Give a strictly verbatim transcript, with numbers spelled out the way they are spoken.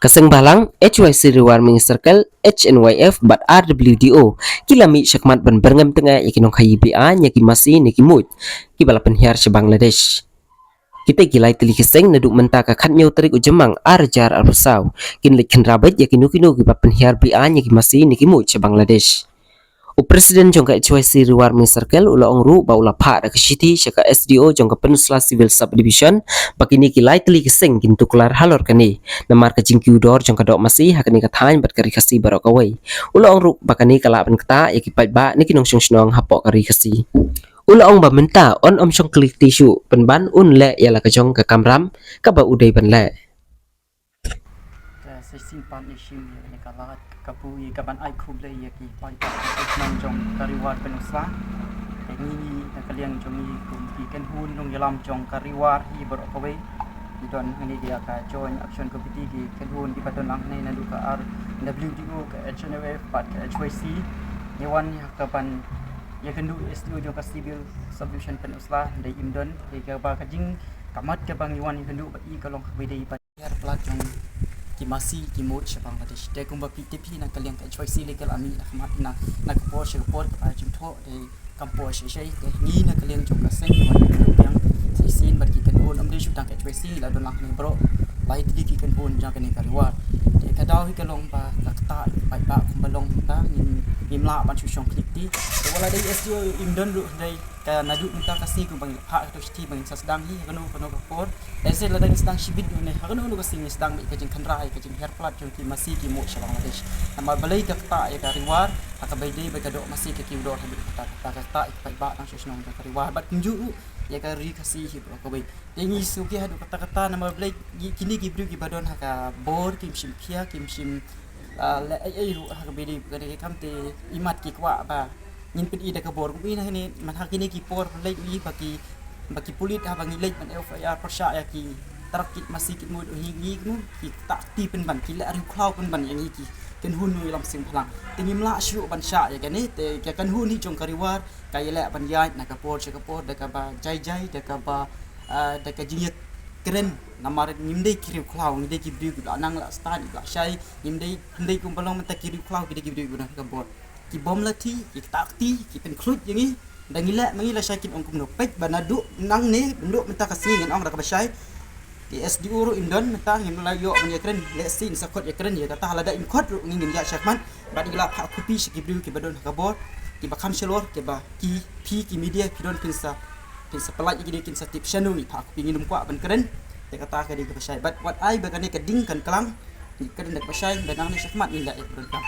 Ka seng balang, H Y C Rewar Ming Circle, H N Y F bad R W D O ki la mih shakhmat ban byrngem tnga ïa ki nongkhaïi beaiñ ïa ki masi ne ki muid kiba la pynhiar sha Bangladesh. Kita ki lai tylli ki seng naduh mynta ka khatñiew tarik u Jymmang ar hajar arphew saw kin leit khynra beit ïa kino kino kiba pynhiar beaiñ ïa ki masi ne ki muid sha Bangladesh. U President jong ka H Y C Rewar Ming Circle u la ong ruh ba u la phah da ka shithi sha ka S D O jong ka Peninsula Civil Subdivision ba kine ki lai tylli ki seng kin tuklar halor kane, namar ka jingkiew dor jong ka doh masi ha kane ka thaiñ bad ka Ri Khasi baroh kawei. U la ong ruh ba kane ka lah ban ktah ïa ki paidbah ne ki nongshong shnong hapoh ka Ri Khasi. U la ong ba mynta yn ym shong klik ti shuh, pynban un leh ïa la ka jong ka kamram kaba u dei ban leh. Ka shisien pat ngi shim ïa kane ka lad kabu ïa ka ban ai khublei ïa ki paidbah ki nong jong ka Rewar Peninsula. Te ngi na ka liang jong ngi kum ki kynhun nongïalam jong ka Rewar hi baroh kawei, ngi don hangne ïa ka Joint Action Committee, ki kynhun kiba don lang hangne naduh ka R W D O, ka H N Y F bad ka H Y C. Ngi wan ha ka ban ïakynduh S D O jong ka Civil Subdivision Peninsula, dei im don, dei kaba ka jingkyrmen kaba ngi wan ïakynduh bad i ka long kaba dei ban hiar palat jong ki masi ki muid sha Bangladesh. Te kumba phi tip hi, na ka liang ka H Y C Legal Army na ka mat na, na ka por sha ka por kaba jingthoh te kam poi shisha. Te ngi na ka liang jong ka seng ngi wan ïakynduh biang sa shisien bad ki kynhun, ym dei shuh tang ka H Y C, la don lang hangne baroh lai tylli ki kynhun jong kane ka Rewar. Te ka daw hi ka long ba ka ktah ïa ki paidbah kumba long mynta, ngim, ngim lah ban shu shong klik ti. Te wat la dei S D O im don ruh, hynrei ka naduh mynta ka sngi kumba ngi la phah kato ka shithi ba ngin sa sdang hi ha kano kano ka por. Lehse lada ngin sdang shibit ruh ne ha kano kano ka sngi ngin sdang beit ka jingkhynra ïa ka jinghiar palat jong ki masi ki muid sha Bangladesh. Namar balei ka ktah ïa ka Rewar, ha kaba ïadei bad ka doh masi, ka kiew dor haduh katta katta, ka ktah ïa ki paidbah nongshong shnong jong ka Rewar bad kumjuh ruh ïa ka Ri Khasi hi baroh kawei. Te ngi sngewkhia haduh katta katta namar balei ki, kine ki briew kiba don ha ka bor kim shim khia, kim shim, ah, leh ei ei ruh ha kaba ïadei bad kane ka kam. Te imat ki kwah ba ngin pyni da ka bor. Kum i na hangne, man ha kine ki por pynleit ngi ba ki, ba ki pulit haba ngi leit ban F I R pyrshah ïa ki truck kit masi kit muid, u hi ngi kumno, ki ktah kti pynban, ki leh riewkhlaw pynban ïa ngi ki kynhun nongïalam seng bhalang. Te ngim lah shuh ban shah ïa kane. Te ka kynhun hi jong ka Rewar ka ïaleh ban ïaid na ka por sha ka por da kaba jai jai, da kaba, ah, da ka jingïakren. Namar ngim dei ki riewkhlaw, ngi dei ki briew kiba la nang la stad, kiba la shai. Ngim dei, ngim dei kumba long mynta ki riewkhlaw, ki dei ki briew kiba don ha ka bor. Ki bym la thik, ki ktah kti, ki pynkhluit ïa ngi. Da ngi leh ma ngi lashai kin ong kumno. Peit ba naduh nangne, naduh mynta ka sngi ngan ong da kaba shai, ki S D O ruh im don mynta, ngim la ïoh ban ïakren. Lehse ngin sa khot ïakren ïa kata, lada im khot ruh ngi ngin ïaid shakhmat. Bad ngi la phah copy sha ki briew kiba don ha ka bor, kiba kham shalor, kiba ki, phi ki media phi don, phin sa, phin sa pynlait ïa kine kin sa tip shano ngi phah copy. Ngim kwah ban kren. Te kata ka dei kaba shai. Bad wat ai ba kane ka ding kan klang. Ngi kren da kaba shai, ba nangne shakhmat ngin leh ïa kaba donkam.